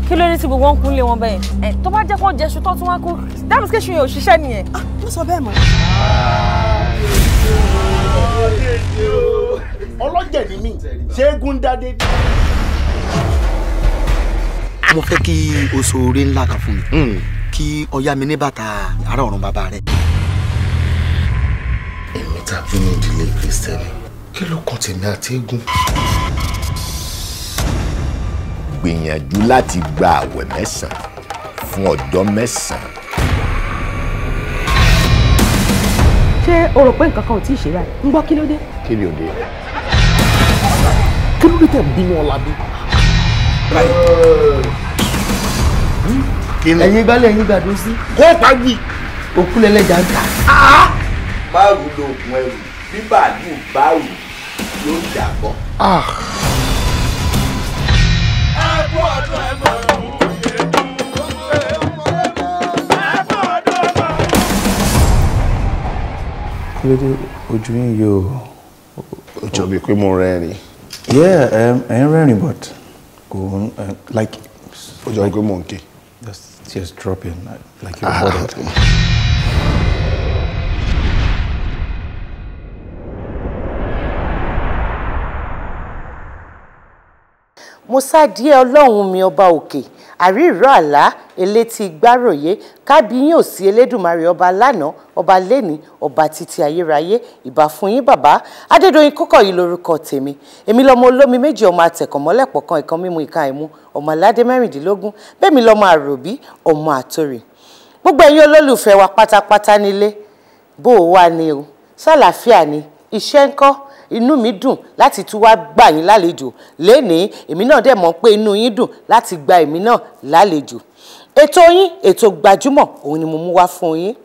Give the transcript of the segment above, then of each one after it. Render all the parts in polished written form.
Kí ló dé tí gbogbo wọn kún lé wọn bẹ́ẹ̀ ẹ tó bá jẹ́ kó jẹ́ṣu tó tún wá kú dáàmú kéṣu yẹn ò ṣiṣẹ́ nìyẹn. Mo sọ bẹ́ẹ̀ mọ́. Ọlọ́jẹ̀ ni mí, ṣéégún dádé. Mo fẹ́ kí o so oore ńlá kan fún mi, kí o yá mi ní bàtà ará ọ̀run bàbá rẹ. Èmi tàbí ní ìdílé Kristẹni, kí ló kàn tèmi àti eégún? Gbìyànjú láti gba àwẹ̀ mẹ́sàn-án fún ọjọ́ mẹ́sàn-án. Ṣé o rò pé nǹkan kan ò tí ì ṣe báyìí? Ń gbọ́ kí ló dé? Kí ni òde? Kí ló dé tẹ̀ ń bínú Ọlábí? Ẹ̀yin gbálẹ̀ ẹ̀yin gbàdó sí. Kó pa wí. Òkú lẹ́lẹ́jà ń tà. Báwo lo oògùn ẹrù bí bàálù báwù yóò dàbọ̀? Kí ló dé ojú yín yóò. Ó jọ bíi pé mo rẹ́rìn. Yeah, ẹ ń rẹ́rìn but kò like. Ó jọ pé mo ń ké. Just tears dropping like you're bothered. Mo sádìé ọlọ́run mi ọba òkè àrírọ́ àlá elétí gbáròyé kábíyín òsì elédùnmarè ọba lánàá ọba lẹ́ni ọba títí ayérayé ìbà fún yín bàbá Adédoyin Kókọ̀yí lórúkọ tèmi èmi lọmọ olómi méjì ọmọ àtẹ̀kànmọ́lẹ̀pọ̀ kan ìkan mímu ìka ìmu ọmọ aládé 16 bẹ́ẹ̀ mi lọmọ àròbí ọmọ àtòrè gbogbo ẹ̀yin olólùfẹ́ wa pátápátá nílé bó o wà ní o sálàáfíà ni iṣẹ́ ńkọ́ inú mi dùn láti tún wá gbà yín lálejò lénìí èmi náà dẹ̀ mọ̀ pé inú yín dùn láti gba èmi náà lálejò ètò yín ètò gbajúmọ̀ òun ni mo mú wá fún yín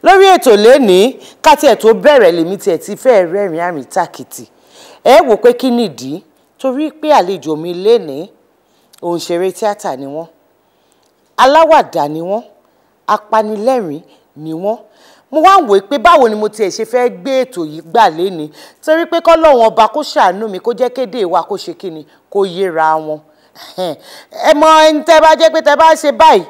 lórí ètò lénìí ká tiẹ̀ tó bẹ̀rẹ̀ lèmi tiẹ̀ ti fẹ́ rẹ́rìn àrìn tàkìtì ẹ wò pé kí nìdí torí pé àlejò mi lénìí òǹṣèré tíátà ni wọ́n aláwàdà ni wọ́n apanilẹ́rìn ni wọ́n mo wá ń wò pé báwo ni mo tiẹ̀ ṣe fẹ́ gbé ètò yìí gbà léni torí pé kọ́lọ́run ọba kó ṣàánú mi kó jẹ́ kéde wa kó ṣe kíni kó yéra wọn ẹ mọ ẹni tẹ́ bá jẹ́ pé tẹ́ bá ṣe báyìí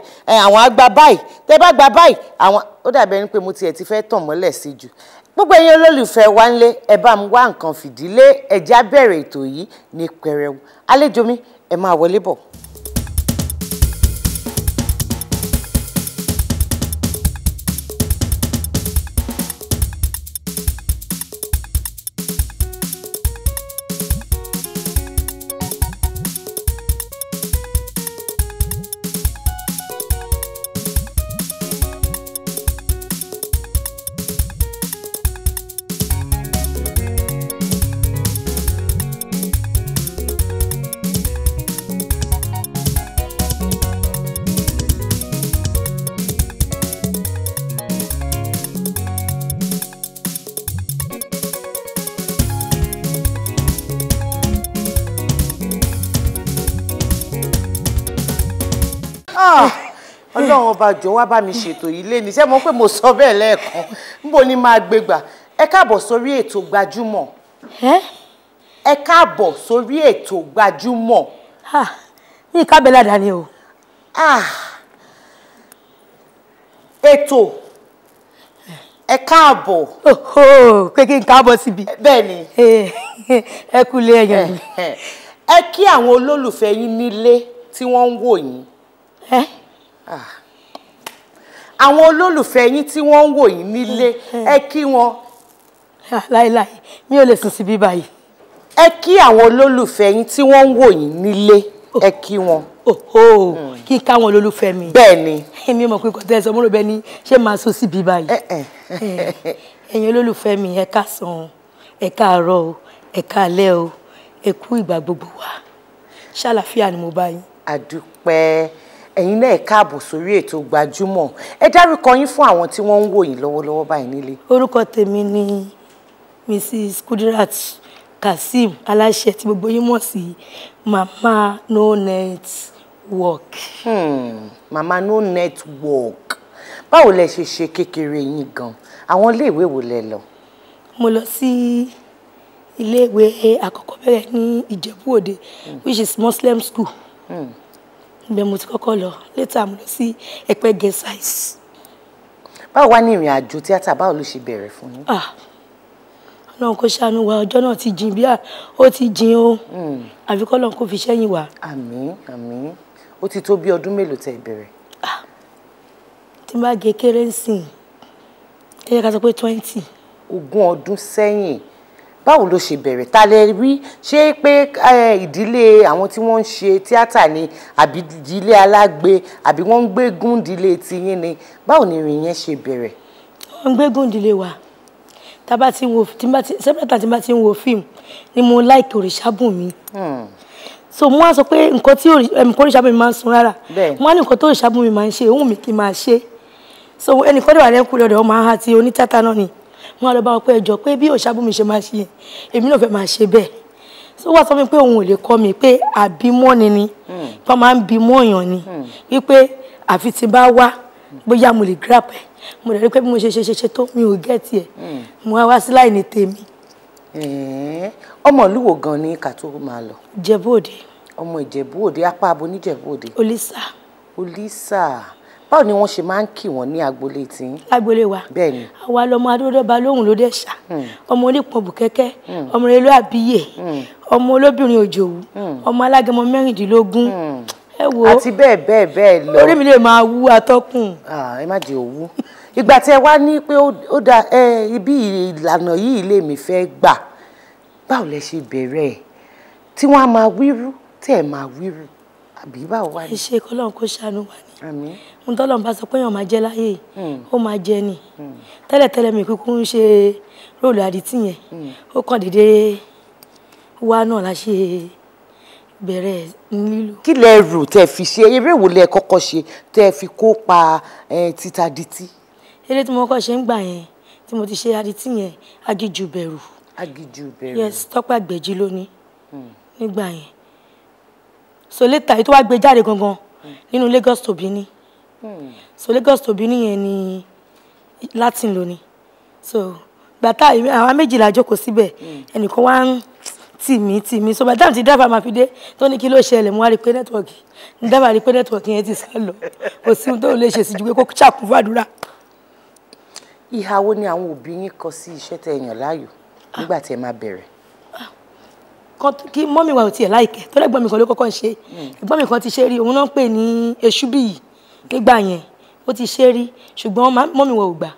àwọn á gba báyìí tẹ́ bá gba báyìí àwọn ó dàbí ẹni pé mo tiẹ̀ ti fẹ́ tàn mọ́lẹ̀ sí jù gbogbo ẹ̀yin olólùfẹ́ wa ńlé ẹ bá mi wá nǹkan fìdílé ẹjá bẹ̀rẹ̀ ètò yìí ní pẹrẹu àlejò mi ẹ máa wọlé bọ̀. Ọlọ́run ọba jọ̀ọ́ wá bá mi ṣètò yìí lé ní. Ṣé mo pé mo sọ bẹ́ẹ̀ lẹ́ẹ̀kan? Níbo ni máa gbé gbà? Ẹ káàbọ̀ sórí ètò Gbajúmọ̀. Ẹ káàbọ̀ sórí ètò Gbajúmọ̀. Ní ìkábẹ́lá dání o. Ètò ẹ káàbọ̀. Pé kí n káàbọ̀ síbi. Bẹ́ẹ̀ ni. Ẹ kú lé ẹ̀yàn mi. Ẹ kí àwọn olólùfẹ́ yín nílé tí wọ́n ń wò yín. Àwọn olólùfẹ́ yín tí wọ́n ń wò yín nílé, ẹ kí wọn. Láíláí, mi ò lè sùn síbí báyìí. Ẹ kí àwọn olólùfẹ́ yín tí wọ́n ń wò yín nílé, ẹ kí wọn. Kí n káwọn olólùfẹ́ mi. Bẹ́ẹ̀ ni. Èmi mọ̀ pé kò tẹ́ ẹ sọ, mo rò bẹ́ẹ̀ ni ṣé máa sùn síbí báyìí. Ẹ̀yin olólùfẹ́ mi, ẹ káàsán, ẹ káàárọ̀ o, ẹ káalẹ́ o, ẹ kú ìgbà gbogbo wa. Ṣàlàáfíà ni mo bá yín. Àdúpẹ́. Ẹ̀yin náà ẹ káàbọ̀ sórí ètò Gbajúmọ̀. Ẹ dárúkọ yín fún àwọn tí wọ́n ń wò yín lọ́wọ́lọ́wọ́ báyìí nílé. Orúkọ tèmi ni Mrs. Kudirat Kazeem Aláṣẹ tí gbogbo yín mọ̀ sí Mama No Network. Mama No Network. Báwo lẹ ṣe ṣe kékeré yín gan? Àwọn iléèwé wo lẹ lọ? Mo lọ sí iléèwé àkọ́kọ́ bẹ̀rẹ̀ ní Ìjẹ̀bú Òde, which is Muslim school. Ibẹ̀ mo ti kọ́kọ́ lọ. Later mo lọ sí Ẹ̀pẹ́ Girls High. Báwo wá ní ìrìn àjò tíátà, báwo ló ṣe bẹ̀rẹ̀ fún yín? Ọlọ́run kò ṣàánú wa, ọjọ́ náà ti jìn bí ó ti jìn o. Àfi k'Ọlọ́run kò fi ṣẹ́yìn wá. Àmín, àmín. Ó ti tó bí ọdún mélòó tẹ́ bẹ̀rẹ̀? Tí n bá gé kéré ń sìn, ẹ jẹ́ ká sọ pé 20. 20 ọdún sẹ́yìn. Báwo ló ṣe bẹ̀rẹ̀? Ta lẹ rí? Ṣé pé ìdílé àwọn tí wọ́n ń ṣe tíátà ni, àbí ìdílé alágbe, àbí wọ́n ń gbégún ìdílé tiyín ni? Báwo ni ìrìn yẹn ṣe bẹ̀rẹ̀? Wọ́n ń gbégún ìdílé wa. Tá bá ti ń wo, tí sẹ́pẹ̀tà tí bá ti ń wo fíìmù ni mo like Òrìṣàbùnmi. So mo wá sọ pé nǹkan tí Òrìṣàbùnmi máa ń sun rárá. Mo wá ní nǹkan tó Òrìṣàbùnmi máa ń ṣe, òun mi kì í máa ṣe. So ẹnìkan dẹ̀ wà lẹ́kùn lọ́dọ̀, ọmọ ahá ti onítìátà náà ni. Wọ́n á lọ bá wọn pé ẹjọ́ pé bí Òrìṣàbùnmi ṣe máa ṣe, èmi náà fẹ́ máa ṣe bẹ́ẹ̀. So wá sọ fún mi pé òun ò lè kọ́ mi pé àbímọ́ni ni, wọ́n máa ń bímọ́ èèyàn ni, wípé àfi tí bá wá bóyá mo lè grab ẹ̀. Mo dẹ̀ rí pé bí mo ṣe ṣe ṣe tó mi ò gẹ́tì ẹ̀. Mo wá wá sí láìní tèmi. Ọmọ ìlú wo gan ni ká tó máa lọ? Ìjẹ̀bú Òde. Ọmọ Ìjẹ̀bú Òde, apá abo níjẹ̀bú Òde? Olísà. Olísà. Báwo ni wọ́n ṣe máa ń kì wọ́n ní agboolé tí? Agboolé wa. Bẹ́ẹ̀ni. Àwa lọmọ adódọ́ba lóhùn ló dẹ̀ ṣá. Ọmọ onípọn bùkẹ́kẹ́, ọmọ rẹ̀ ló àbíyè, ọmọ olóbìnrin òjòwú, ọmọ alágẹmọ 16. Ẹ wo. Àti bẹ́ẹ̀ bẹ́ẹ̀ bẹ́ẹ̀ lọ. Orí mi lè máa wú atọ́kùn. Ẹ má jẹ́ òwú. Ìgbà tí ẹ wá ní pé ó da ibi ìlànà yìí lèmi fẹ́ gbà. Báwo lẹ ṣe bẹ̀rẹ̀ ẹ̀? Tí wọ́n á máa wíru, tí ẹ máa wíru, àbí báwo wá ní? Ẹ ṣe k'Ọlọ́run kó ṣàánú wa ni. Àmín. Ohun tọ́lọ́run bá sọ pé èèyàn máa jẹ láyé, ó máa jẹ ni. Tẹ́lẹ̀tẹ́lẹ̀ mi kúkú ń ṣe róòlù àdìtì yẹn. Ó kàn déédéé wá náà la ṣe bẹ̀rẹ̀ nílò. Kí lẹ rò tẹ́ fi ṣe? Eré wo lẹ kọ́kọ́ ṣe tẹ́ fi kópa títa adití? Eré tí mo kọ́kọ́ ṣe ń gbà yẹn, tí mo ti ṣe adití yẹn, Aginjù Bẹ̀rù. Aginjù Bẹ̀rù. Yes, Tọ́pẹ́ Àgbẹ̀jì ló ní nígbà yẹn. So later, èyí tó wá gbé jáde gangan nínú Lagos to Benin. So Lagos to Benin yẹn ni Latin ló ní. So gbàtà àwọn méjìlá jókòó síbẹ̀, ẹnìkan wá ń tì mí. So by the time tí driver máa fi dé tó ní kí ló ṣẹlẹ̀, mo wá rí pé nẹ́tíwọ̀kì ní driver rí pé nẹ́tíwọ̀kì yẹn ti sá lọ. Kò sí ohun tó lè ṣe sí ju pé kó ṣàkún fàdúrà. Ìhà wo ni àwọn òbí yín kọ sí iṣẹ́ tẹ́ yàn láàyò nígbà tí ẹ máa bẹ̀rẹ̀? Kí mọ́mì wa ò tiẹ̀ láìkẹ́, tó lẹ́gbọ́n mi kan ló kọ́kọ́ ń ṣe. Ẹ̀gbọ́n mi kan ti ṣe rí, òun náà ń pè ní Èṣùbíyì nígbà yẹn, ó ti ṣe rí, ṣùgbọ́n mọ́mì wa ò gbà.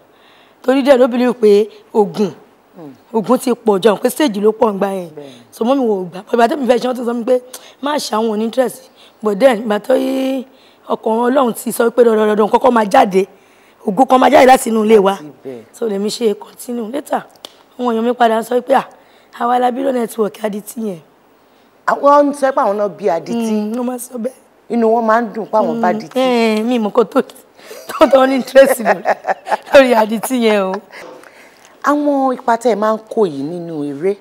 Torí dẹ̀ ló believe pé Ògùn ti pọ̀ jọ, pé stage ló pọ̀ ńgbà yẹn. So mọ́mì wa ò gbà. Ìgbà tó mi fẹ́ ṣe, wọ́n ti sọ mi pé má ṣe àwọn òní interest. But then ìgbà tó yí ọkàn Ọlọ́run ti sọ pé dandandandan kọ́kọ́ máa jáde, ògo kan máa jáde láti inú ilé wa. So lèmi ṣe continue later. Àwọn èèyàn mi padà sọ pé àwa la bí ló network adití yẹn. Àwọn ń sọ pé àwọn náà bí adití. Wọ́n máa sọ bẹ́ẹ̀. Inú wọn máa ń dùn pé àwọn bá adití. Mi mọ̀ kó tó tó ní interest lórí adití yẹn o. Àwọn ipa tẹ́ ẹ máa ń kó yìí nínú eré,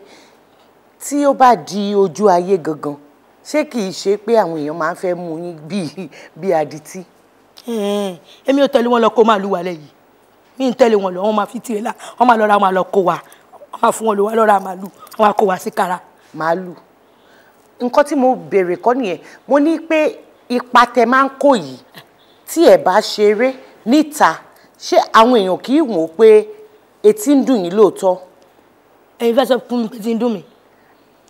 tí ó bá di ojú ayé gangan, ṣé kì í ṣe pé àwọn èèyàn máa ń fẹ́ mú yín bí adití? Èmi ò tẹ̀lé wọn lọ kó màálù wà lẹ́yìn. Mi ń tẹ̀lé wọn lọ, wọ́n máa fi tirẹ̀là, wọ́n máa lọ ra, wọ́n máa lọ kó wa, wọ́n máa fún wọn lọ wá lọ ra màálù, wọ́n máa kó wa sí kára. Màálù. Nǹkan tí mo béèrè kọ́ nìyẹn. Mo ní pé ipa tẹ máa ń kó yìí tí ẹ bá ṣeré níta, ṣé àwọn èèyàn kì í wò ó pé etí ń dùn yín lóòótọ́? Ẹ̀yin fẹ́ sọ fún mi pé tí ń dùn mí.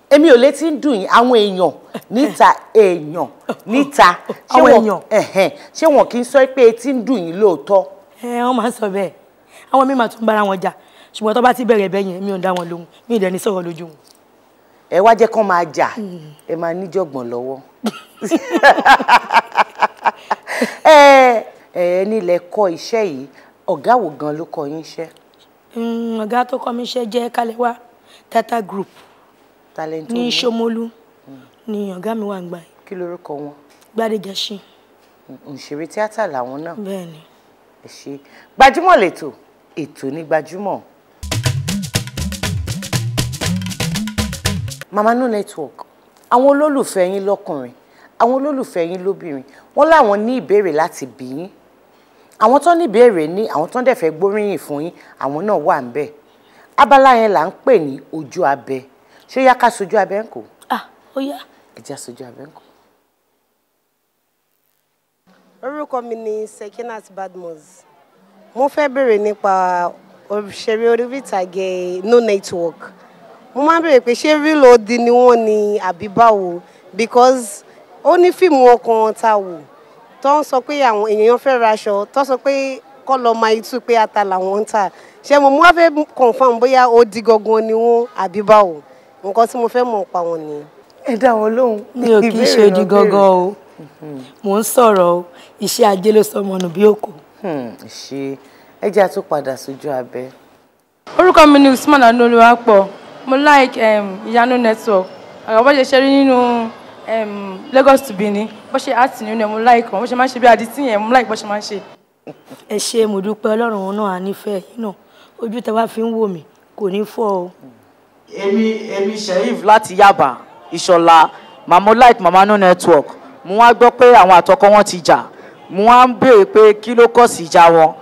Èmi ò létí ń dùn yín, àwọn èèyàn níta, èèyàn níta, ṣé wọn kì í sọ pé etí ń dùn yín lóòótọ́? Ẹ wọ́n máa ń sọ bẹ́ẹ̀, àwọn míì máa tún bára wọn jà, ṣùgbọ́n tó bá ti bẹ̀rẹ̀ bẹ́ẹ̀ yẹn mi ò dá wọn lóhùn, mi ì dẹ̀ ní sọ̀rọ̀ lójú wọn. Ẹ wá jẹ́ kán máa jà, ẹ máa níjọ̀gbọ̀n lọ́wọ́. Ẹ nílẹ̀ kọ́ iṣẹ́ yìí, ọ̀gá wo gan ló kọ́ yín iṣẹ́? Ọ̀gá tó kọ́ mi iṣẹ́ jẹ́ Kálẹ́wà Theatre Group ní Ṣómólú ni ọ̀gá mi wà ń gbà yìí. Kí lorúkọ wọn? Gbádégẹṣin. Òṣèré tíátà làwọn náà. Bẹ́ẹ̀ni. Ẹ ṣe. Gbajúmọ̀ lètò, ètò ní gbajúmọ̀. Mama No Network, àwọn olólùfẹ́ yín lọ́kùnrin, àwọn olólùfẹ́ yín lóbìnrin, wọ́n láwọn ní ìbéèrè láti bi yín. Àwọn tó ní ìbéèrè ní, àwọn tó ń dẹ̀ fẹ́ gbóríyìn fún yín, àwọn náà wà ń bẹ̀. Abala yẹn là ń pè ní ojú abẹ. Ṣé yá ká sojú abẹ ń kò? Ah, ó yá. Ẹ já sojú abẹ ń kò. Orúkọ mi ni Sekinat Badmus. Mo fẹ́ béèrè nípa òṣèré orí ìtàgé No Network. Mo máa ń béèrè pé ṣé real odi ni wọ́n ni àbí báwo? Because ó ní fíìmù ọkàn tá a wò tó ń sọ pé àwọn èèyàn fẹ́ raṣọ, tó sọ pé kọ́ lọ máa itú pé ata làwọn ń tà. Ṣé mo wá fẹ́ confirm bóyá odi gangan ni wọ́n àbí báwo? Nǹkan tí mo fẹ́ mọ̀ pa wọn nìyẹn. Ẹ dá wọn lóhùn. Mi ò kì í ṣe odi gangan o. Mò ń sọ̀rọ̀ o, iṣẹ́ ajé ló sọ ọmọ nù bí òkú. Ṣe ẹ jẹ́ àtún padà sójú abẹ. Orúkọ mi ni Usman Anoluwapo. Mo like Ìyanu Network. Àgbà bó ṣe ṣe rí nínú Lagos to Benin, bó ṣe act nínú ẹ̀ mo like wọn, bó ṣe máa ń ṣe bí adití yẹn mo like bó ṣe máa ń ṣe. Ẹ ṣé, mo dúpẹ́. Ọlọ́run òun náà á nífẹ̀ẹ́ yín náà, ojú tẹ wá fi ń wò mí kò ní fọ́ o. Èmi Sheriff láti Yaba, Ìṣọ̀lá. Màmá like Mama No Network. Mo wá gbọ́ pé àwọn àtọkọ wọn ti jà, mo wá ń béèrè pé kí ló kọ̀ sí ìjà wọn.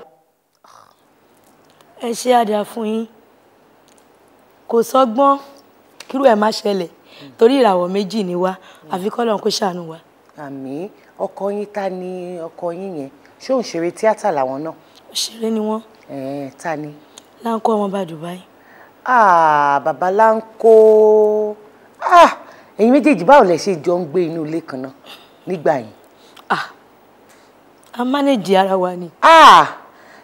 Ẹ ṣe àdá fún yín, kò sọ́gbọ́n kírú ẹ̀ má ṣẹlẹ̀ torí ìràwọ̀ méjì ni wá, àfi k'Ọlọ́run kó ṣàánú wa. Àmín. Ọkọ yín, ta ni ọkọ yín yẹn? Ṣé òṣèré tíátà làwọn náà? Òṣèré ni wọ́n. Ta ni? Láńkó ọmọ bá Dubai. Ah, bàbá Láńkó. Ah, ẹ̀yin méjèèjì báwo lẹ ṣe jọ ń gbé inú ilé kan náà nígbà yẹn? Ah, a manage ara wa ni. Ah,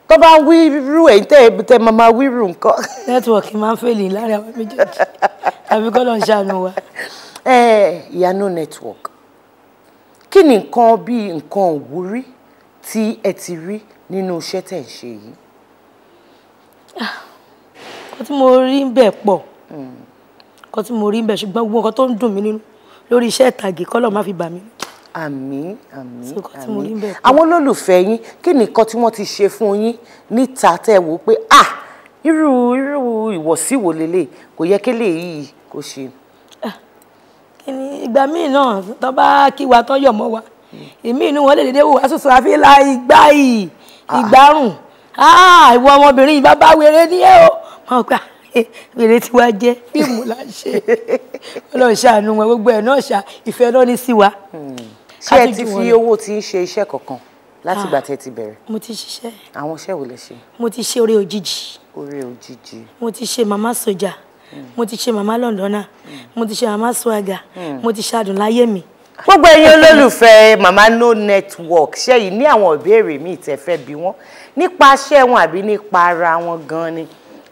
tó bá ń wíru ẹ̀yin tẹ́ máa máa wíru nǹkan. Nẹ́tíwọ̀kì máa ń fèlè láàrin àwọn méjèèjì, àbí k'Ọlọ́run ṣàánú wa. Ìyanu Network, kí ni nǹkan bíi nǹkan òwúrí tí ẹ ti rí nínú iṣẹ́ tẹ̀ ń ṣe yìí? Nǹkan tí mo rí ń bẹ̀ pọ̀, nǹkan tí mo rí ń bẹ̀, ṣùgbọ́n gbogbo nǹkan tó ń dùn mí nínú lórí iṣẹ́ ìtàgé k'Ọlọ́run má fi bà mí. Àmín, àmín, àmín. Àwọn olólùfẹ́ yín, kí ni nǹkan tí wọ́n ti ṣe fún yín níta tẹ́ wò pé ah, irú ìwọ̀sí wo lélẹ̀ kò yẹ kí lèyí kò ṣe? Kí ni ìgbà míì náà tó bá kí wa tán yọ̀ mọ́ wa, èmi inú wọn lè dédé wò wá sùsùn àfi la ìgbà yìí ìgbárùn. Ìwọ ọmọbìnrin yìí bàbá wèrè ní ẹ o, máa gbà wèrè tí wàá jẹ fíìmù là ń ṣe. Ọlọ́run ṣàánú wọn, gbogbo ẹ̀ náà ṣá ìfẹ́ náà ní sí wa. Ṣé ẹ ti fi owó tí ń ṣe iṣẹ́ kankan láti ìgbà tẹ́ ti bẹ̀rẹ̀? Mo ti ṣiṣẹ́. Àwọn iṣẹ́ wo lẹ ṣe? Mo ti ṣe Oore Òjijì. Oore Òjijì. Mo ti ṣe Mama Soja. Mo ti ṣe Mama Londona. Mo ti ṣe Mama Swaga. Mo ti ṣe Adùn Láyé Mi. Gbogbo ẹ̀yin olólùfẹ́ Mama No Network, ṣé yìí ní àwọn ìbéèrè míì tẹ́ fẹ́ bi wọ́n nípa iṣẹ́ wọn àbí nípa ara wọn gan ni?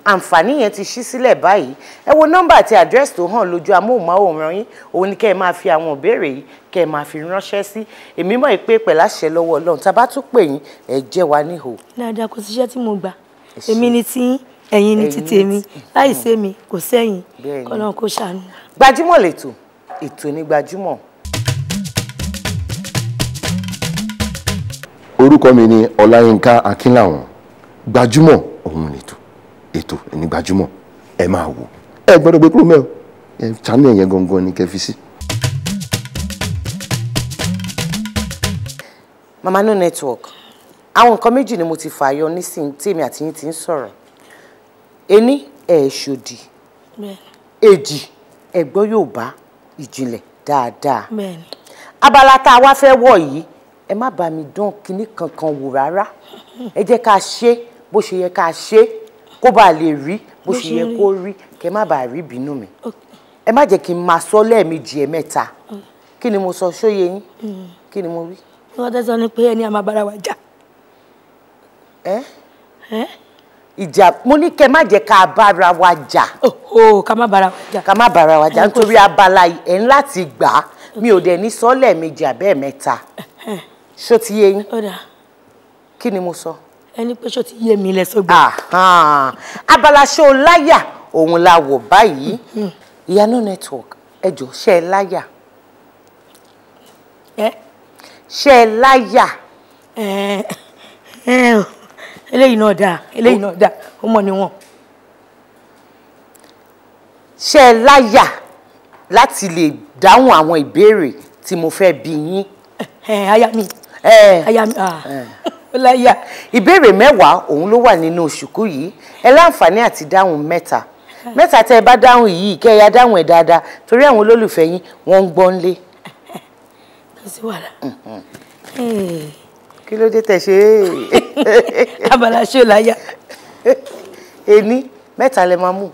Àǹfààní yẹn ti ṣí sílẹ̀ báyìí. Ẹ wo nọ́mbà àti àdírẹ́sì tó hàn lójú amóhùnmáwòrán yín, òun ni kẹ́ ẹ máa fi àwọn ìbéèrè yìí kẹ́ ẹ máa fi ránṣẹ́ sí. Èmi mọ̀ pé pẹ̀lú àṣẹ lọ́wọ́ Ọlọ́run, tá a bá tún pè yín, ẹ jẹ́ wa níhò. Dáadáa, kò síṣẹ́ tí mo gbà, èmi ni tí ẹ̀yin ni ti tèmi, láì ṣe mi kò sẹ́yìn, k'Ọlọ́run kó ṣàánú. Gbajúmọ̀ lètò, ètò ní gbajúmọ̀. Orúkọ mi ni Ọláyínká Akínláwọn. Gbajúmọ̀ òun lètò, ètò ní gbajúmọ̀, ẹ máa wò, ẹ gbọ́dọ̀ gbé kúrò mẹ́ o, ẹ channel yẹn gangan ni kẹ́ fi sí. Mama No Network, Àwọn nǹkan méjì ni mo ti fààyọ nísìnyí tí èmi àti yín ti ń sọ̀rọ̀. Ení, ẹ̀ ṣòdì. Èjì, ẹ gbọ́ Yorùbá ìjìnlẹ̀ dáadáa. Abala tá a wá fẹ́ wọ̀ yìí, ẹ má bá mi dán kinní kankan wò rárá. Ẹ jẹ́ ká ṣe bó ṣe yẹ ká ṣe, kó bá lè rí bó ṣe yẹ kó rí, kẹ má bàa rí ìbínú mi. Ẹ má jẹ́ kí n máa sọ lẹ́ẹ̀mejì ẹ̀mẹ́ta. Kí ni mo sọ? Ṣó yé yín? Kí ni mo wí? Wọ́n tẹ́ sọ ni pé ẹni a máa bára wa jà. Ìjà, mo ní kẹ má jẹ́ ká bára wa jà. Ká má bára wa jà. Ká má bára wa jà nítorí abala ẹ̀ ń láti gbà á. Mi ò dẹ̀ ní sọ lẹ́ẹ̀mejì àbẹ́ ẹ̀mẹ́ta. Ṣó ti yé yín? Kí ni mo sọ? Ẹni pé ṣó ti yé mi lẹ sọ gbà. Abala ṣó láyà òun la wọ̀ báyìí. Ìyanu Network, ẹ jọ̀ọ́, ṣé ẹ láyà? Ṣé ẹ láyà? Eléyìí náà dáa, eléyìí náà dáa, ó mọ̀ níwọ̀n. Ṣé ẹ láyà láti lè dáhùn àwọn ìbéèrè tí mo fẹ́ bi yín? Aya mi. Aya mi. Ó láyà. Ìbéèrè 10 òun ló wà nínú òṣùkú yìí. Ẹ láǹfààní àti dáhùn 3. 3 tẹ́ ẹ bá dáhùn yìí, kẹ́ ẹ ya dáhùn ẹ̀ dáadáa torí àwọn olólùfẹ́ yín wọ́n ń gbọ́ ńlé. Kò sí wàhálà. Kí ló dé tẹ́ ṣe é? Abala ṣó láyà. Ení, 3 lẹ máa mú.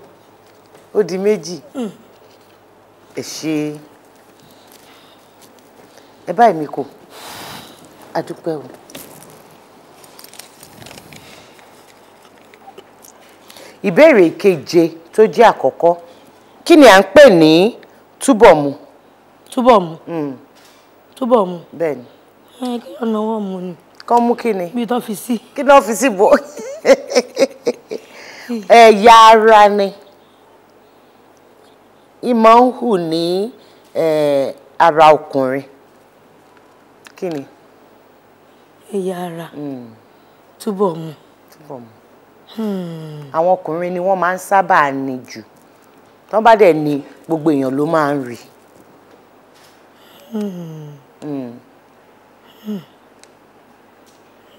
Ó di 2. Ẹ ṣe. Ẹ báyìí mi kò. A dúpẹ́ o. Ìbéèrè keje tó jẹ́ àkọ́kọ́. Kí ni à ń pè ní túbọ̀mù? Túbọ̀mù. Túbọ̀mù. Bẹ́ẹ̀ni. Kí ọ̀nà ọwọ́ mu ni. Kán mú kí ni? Bí tán fi sí. Kí náà fi sí bò? Ẹ̀yà ara ni. Ìmọ̀ ń hù ní ara ọkùnrin. Kí ni? Ẹ̀yà ara. Túbọ̀mù. Túbọ̀mù. Àwọn ọkùnrin ni wọ́n máa ń sábà ní jù. Tán bá dẹ̀ ní, gbogbo èèyàn ló máa ń rí.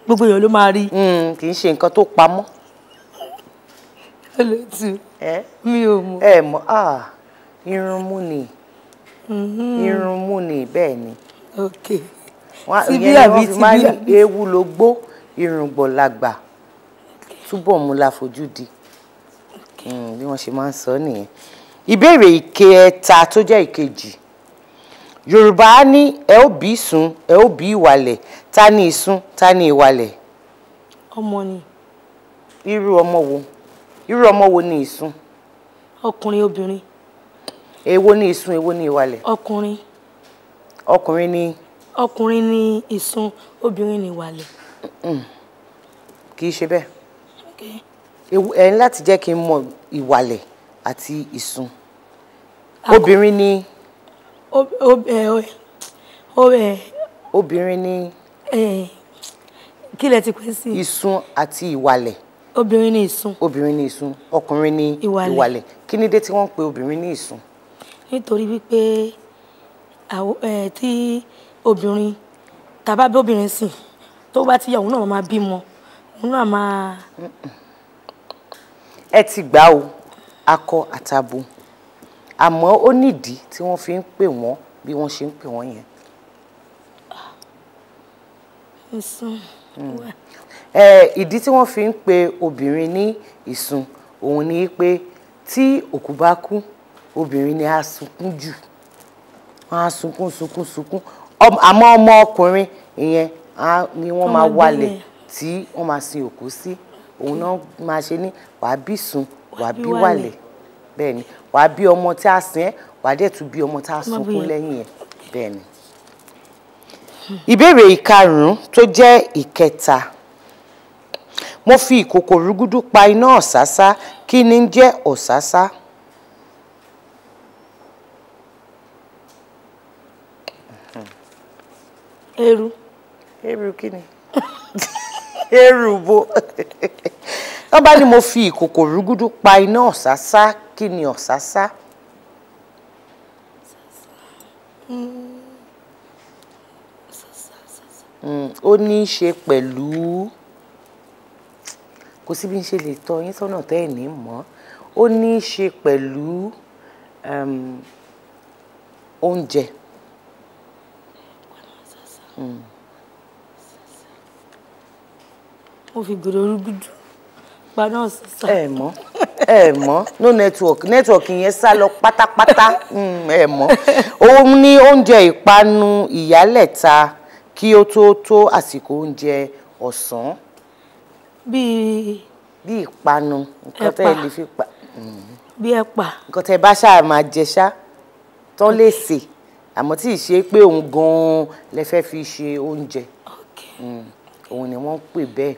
Gbogbo èèyàn ló máa rí. Kì í ṣe nǹkan tó pamọ́. Olótú, mi ò mọ̀. Ẹ mọ̀, irun mú ni. Irun mú ni, bẹ́ẹ̀ ni. Ok. Ìyẹn ni wọ́n fi máa ń ní ewu ló gbó, irùngbọ̀n làgbà. Túbọ̀ mú la fojú di. Bí wọ́n ṣe máa ń sọ nìyẹn. Ìbéèrè ìkẹta tó jẹ́ ìkejì. Yorùbá ní ẹ ó bí ìsun, ẹ ó bí ìwàlẹ̀. Ta ni ìsun, ta ni ìwàlẹ̀? Ọmọ ni. Irú ọmọ wo? Irú ọmọ wo ni ìsun? Ọkùnrin, obìnrin. Èwo ni ìsun, èwo ni ìwàlẹ̀? Ọkùnrin. Ọkùnrin ni. Ọkùnrin ni ìsun, obìnrin ni ìwàlẹ̀. Kì í ṣe bẹ́ẹ̀. Ẹ ní láti jẹ́ kí n mọ ìwàlẹ̀ àti ìsun. Obìnrin ni. Obìnrin ni. Kí lẹ ti pè sí? Ìsun àti ìwàlẹ̀. Obìnrin ni ìsun. Obìnrin ni ìsun, ọkùnrin ni ìwàlẹ̀. Kí ni dé tí wọ́n ń pe obìnrin ní ìsun? Nítorí wípé tí obìnrin tàbá bí obìnrin sìn, tó bá ti yà òun náà máa bímọ, òun náà máa. Ẹ ti gbà o, akọ àtabo. Àmọ́ ó nídìí tí wọ́n fi ń pè wọ́n bí wọ́n ṣe ń pè wọ́n yẹn. Ìsun. Ìdí tí wọ́n fi ń pe obìnrin ní ìsun òun ni pé tí òkú bá kú, obìnrin ni á sunkún jù. Wọ́n á sunkún sunkún sunkún. Àmọ́ ọmọ ọkùnrin ìyẹn ni wọ́n máa walẹ̀ tí wọ́n máa sin òkú sí. Òun náà máa ṣe ní wàá bí ìsun, wàá bí wàlẹ̀. Bẹ́ẹ̀ ni, wàá bí ọmọ tí a sin ẹ́, wàá dẹ̀ tún bí ọmọ tí a sunkún lẹ́yìn ẹ̀. Bẹ́ẹ̀ ni. Ìbéèrè ìkarùn-ún tó jẹ́ ìkẹta. Mo fi ìkòkò rúgúdú pa iná ọ̀sásá, kí ni ń jẹ́ ọ̀sásá? Eru. Eru kí ni? Eru bo. Wọ́n bá ní mo fi ìkòkò rúgúdú pa iná ọ̀sásá, kí ni ọ̀sásá? Ó ní í ṣe pẹ̀lú Kò sí bí n ṣe lè tọ́ yín sọ́nà tẹ́ ẹ̀ ní mọ̀. Ó ní í ṣe pẹ̀lú oúnjẹ. Mo fi gbèrò rúgúdù paná sàṣà. Ẹ mọ̀, ẹ mọ̀, no network, network yẹn sá lọ pátápátá. Ẹ mọ̀. Ó ní oúnjẹ ìpanu ìyálẹ̀ta kí ó tó tó àsìkò oúnjẹ ọ̀sán. Bíi ìpanu, nǹkan tẹ́ ẹ lè fi pa. Bí ẹ̀pà. Nǹkan tẹ́ bá ṣáà máa jẹ ṣá tán lè sè, àmọ́ tí ì ṣe pé òun gan-an lẹ fẹ́ fi ṣe oúnjẹ. Òun ni wọ́n ń pè bẹ́ẹ̀.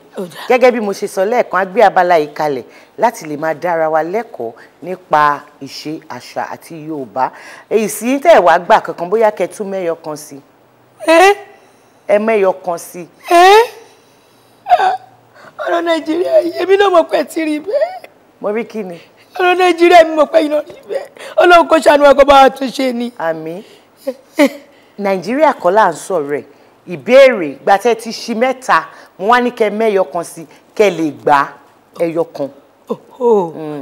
Gẹ́gẹ́ bí mo ṣe sọ lẹ́ẹ̀kan, a gbé abala yìí kalẹ̀ láti lè máa dára wa lẹ́kọ̀ọ́ nípa ìṣe, àṣà àti Yorùbá. Èyí sì tẹ̀ wá gbà kankan, bóyá kẹ́ tún mẹ́yọ kan sí. Ẹ mẹ́yọ kan sí. Ọ̀rọ̀ Nàìjíríà èmi náà mọ̀ pé ti rí bẹ́ẹ̀. Mo rí kí ni? Ọ̀rọ̀ Nàìjíríà mi mọ̀ pé iná rí bẹ́ẹ̀. Ọlọ́run kò ṣàánú wa kó bá wa tún ṣe ni. Àmín. Nàìjíríà kọ́ là ń sọ̀rọ̀ ẹ̀. Ìbéèrè gbàtẹ́ ti ṣi mẹ́ta, mo wá ní kẹ́ mẹ́yọ kan sí kẹ́ lè gbà ẹyọ kan.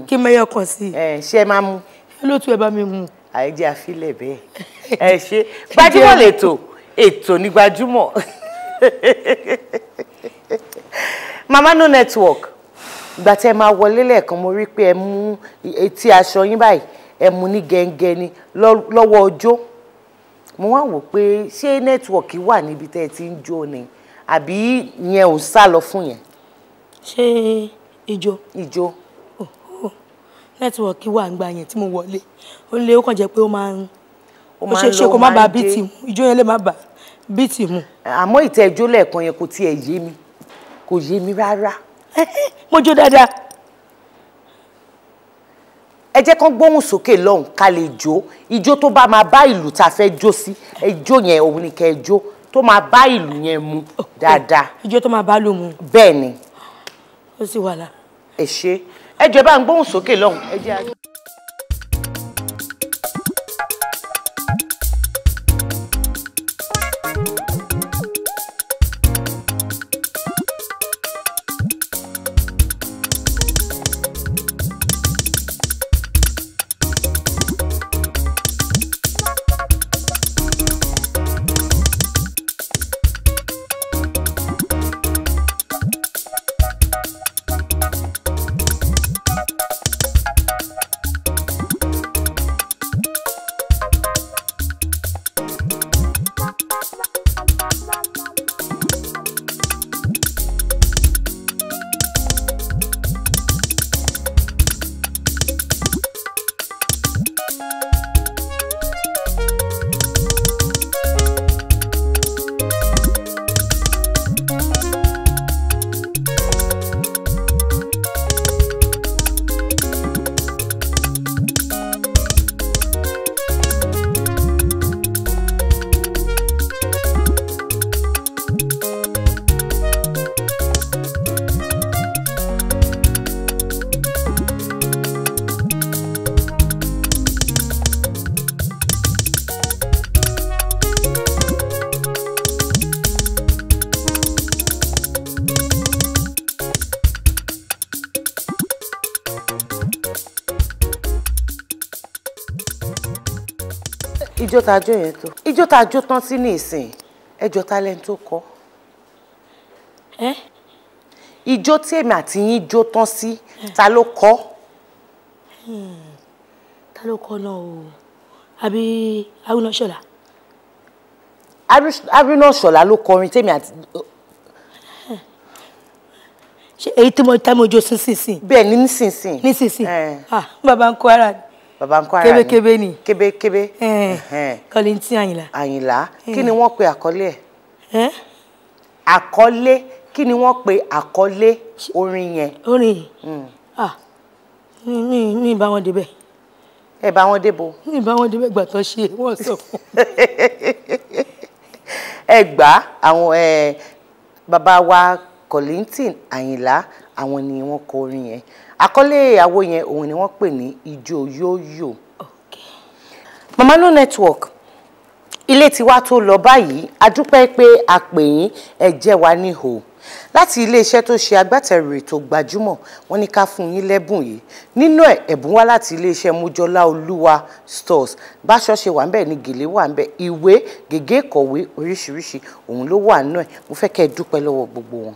Kí mẹ́yọ kan sí. Ṣé ẹ máa mú? Olóòtú ẹ bá mi mú. Àìjẹ́ àfilẹ̀ bẹ́ẹ̀. Ẹ ṣe gbajúmọ̀ lètò, ètò ní gbajúmọ̀. Mama No Network, ìgbà tẹ́ máa wọlé lẹ́ẹ̀kan mo rí pé ẹ mú etí aṣọ yín báyìí, ẹ mú ní gẹ́ngẹ́ ni lọ́wọ́ ọjọ́. Mo wá wò pé ṣé nẹ́tíwọ̀kì wà níbi tẹ́ ẹ ti ń jó ni àbí yẹn ò sá lọ fún yẹn. Ṣé ijó? Ijó. Nẹ́tíwọ̀kì wà ńgbà yẹn tí mo wọlé. Ó lé ó kàn jẹ́ pé ó máa ń ó ṣe kó má bàa bíìtì mu, ijó yẹn lè má bàa bíìtì mu. Àmọ́ ìtẹ́ ijó lẹ́ẹ̀kan yẹn kò tiẹ̀ yé mi, kò yé mi rárá. Mo jó dáadáa. Ẹ jẹ́ kán gbóhùn sókè lọ́hùn ká lè jó ijó tó bá máa bá ìlú tá a fẹ́ jó sí. Ijó yẹn òun ni kẹ́ ẹ jó tó máa bá ìlú yẹn mu dáadáa. Ijó tó máa bá lù mu. Bẹ́ẹ̀ ni. Ó sì wà lá. Ẹ ṣe, ẹ jọ̀ọ́ ẹ bá ń gbóhùn sókè lọ́hùn. Ẹ jẹ́ àjọ. Ijó tá a jó yẹn tó, ijó tá a jó tán sí ní ìsìn, ẹjọ́ talent tó kọ. Ijó tí èmi àti yín jó tán sí, ta ló kọ? Ta ló kọ náà o? Àbí Haruna Ṣọlá? Haruna Ṣọlá ló kọrin tèmi àti. Ṣé èyí tí mo tá mo jó sínsìnsìn? Bẹ́ẹ̀ ni nísinsìnyí. Nísinsìnyí. Bàbá ń kọ ara ni. Bàbá ń kọ́ ara ni kébékébé ni. Kébékébé. Kollington Àyìnlá. Àyìnlá, kí ni wọ́n pe àkọlé ẹ̀? Àkọlé, kí ni wọ́n pe àkọlé orin yẹn? Orin yìí? Mi bá wọn débẹ̀. Ẹ bá wọn débo. Mi bá wọn débẹ̀ gbà tán ṣe wọ́n sọ fún. Ẹ gbà àwọn bàbá wa Kollington Àyìnlá, àwọn ni wọ́n kọ orin yẹn. Àkọlé àwo yẹn òun ni wọ́n pè ní ijó yóyò. Mama No Network, Ilé tiwa tó lọ báyìí, a dúpẹ́ pé a pè yín, ẹ jẹ́ wa níhò. Láti iléeṣẹ́ tó ṣe agbátẹrù ètò Gbajúmọ̀, wọ́n ní ká fún yín lẹ́bùn yìí. Nínú ẹ̀, ẹ̀bùn wá láti iléeṣẹ́ Mójọlá Olúwa Stores. Báṣọ ṣe wà ńbẹ̀ ni gèlè wà ńbẹ̀, ìwé, gègé ìkọ̀wé oríṣiríṣi òun ló wà nínú ẹ̀. Mo fẹ́ kẹ́ ẹ dúpẹ́ lọ́wọ́ gbogbo wọn.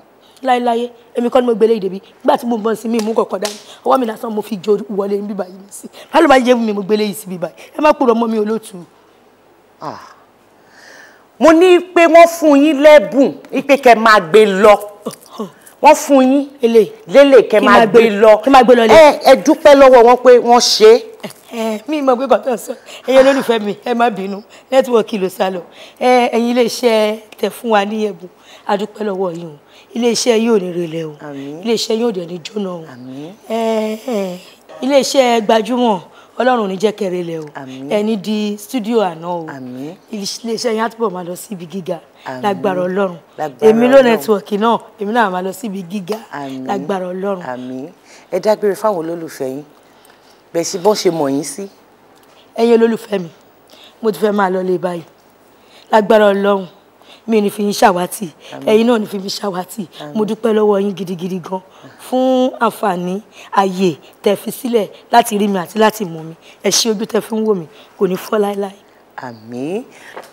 Láéláyé, èmi kọ́ ni mo gbélé ìdèbí. Nígbà tí mo bọ́ sí mi mú kọ̀ọ̀kan dání, ọwọ́ mi lásán mo fi jó wọlé ní bíbá yìí sí. Báwo ló máa yẹ mi mo gbélé yìí sí bíbá yìí? Ẹ má purọ́ mọ́ mi, olóòtú. Mo ní pé wọ́n fún yín lẹ́bùn pé kẹ́ máa gbé lọ. Wọ́n fún yín lélẹ̀ kẹ́ máa gbé lọ. Ẹ dúpẹ́ lọ́wọ́ wọn pé wọ́n ṣe é. Mi mọ̀ pé kọ́tọ̀ sọ. Ẹ̀yin olólùfẹ́ mi, ẹ má bínú, nẹ́tíwọ̀kì ló sá lọ. Ẹ̀yin iléeṣẹ́ tẹ̀ fún wa ní ẹ̀bùn, a dúpẹ́ lọ́wọ́ yín o. Iléeṣẹ́ yóò ní relẹ̀ o, iléeṣẹ́ yóò dẹ̀ ní jóná o. Iléeṣẹ́ Gbajúmọ̀, Ọlọ́run ò ní jẹ́ kẹrẹ lẹ̀ o, ẹni di stúdíò àná o. Iléeṣẹ́ yẹn á túbọ̀ máa lọ síbi gíga lágbára Ọlọ́run. Èmi ló nẹ́tíwọ̀kì náà, èmi náà máa lọ síbi gíga lágbára Ọlọ́run. Ẹ dágbére fáwọn olólùfẹ́ yín bẹ́ẹ̀ sí bọ́n ṣe mọ̀ yín sí. Ẹ̀yin olólùfẹ́ mi, mo ti fẹ́ máa lọ lé báyìí lágbára Ọlọ́run. Mi ò ní fi yín ṣàwátì, ẹ̀yin náà ò ní fi mi ṣàwátì. Mo dúpẹ́ lọ́wọ́ yín gidigidi gan fún àǹfààní ààyè tẹ́ fi sílẹ̀ láti rí mi àti láti mọ̀ mi. Ẹ ṣé, ojú tẹ́ fi ń wò mí kò ní fọ́ láéláé. Àmín.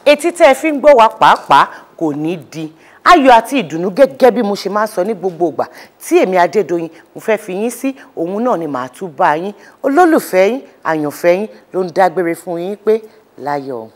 Etí tẹ́ fi ń gbọ́ wá pàápàá kò ní di ayọ̀ àti ìdùnnú, gẹ́gẹ́ bí mo ṣe máa ń sọ ní gbogbo ìgbà tí èmi Adédoyin mo fẹ́ fi yín sí, òun náà ni màá tún bá yín. Olólùfẹ́ yín, àyànfẹ́ yín ló ń dágbére fún yín pé láyọ̀.